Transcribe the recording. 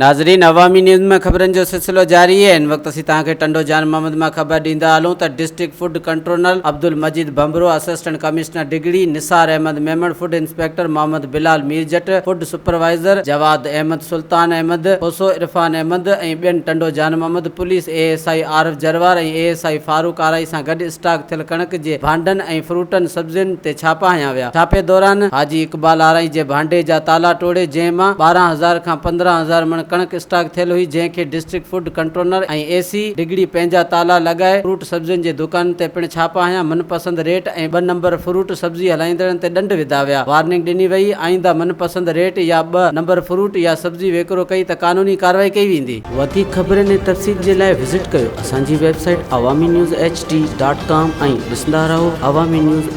ناظرين عوامي نيوز ۾ خبرن جو سلسلو جاري آهي هن وقت اسين توهان کي ٽنڊو جان محمد مان خبر ڏيندا هلون ته district food controller Abdul Majeed Bhanbhro assistant commissioner Digri Nisar Ahmed Memon food inspector Muhammad Bilal Mirjat food supervisor Jawad Ahmed Sultan Ahmed Khoso Irfan Ahmed ۽ ٻين Tando Jan Muhammad police A S I Arif Jarwar ۽ A S I Farooq Arai سان گڏ stock ٿيل ڪڻڪ جي ڀانڊن ۽ فروٽن سبزين تي ڇاپا هنيا ويا. ڇاپي دوران حاجي اقبال آرائين جي ڀانڊي جا تالا ٽوڙي جنهن مان 12 هزار کان 15 هزار مڻ ڪڻڪ اسٽاڪ ٿيل هئي جنهن کي district food controller ۽ A C Digri پنهنجا تالا لڳائي فروٽ سبزين جي دڪانن تي پڻ ڇاپا هنيا من پسند ريٽ ۽ ٻه نمبر فروٽ سبزي هلائيندڙن تي ڏنڊ وڌا ويا وارننگ ڏني وئي آئنده من پسند ريٽ يا ٻه نمبر فروٽ يا سبزي ويڪرو ڪئي ته قانوني ڪارروائي ڪئي ويندي. وڌيڪ خبرن ۽ تفصيل جي لاء وزٽ ڪيو اسان جي website Awami news H D dot com ۽ ڏسندا رهو عوامي نيوز.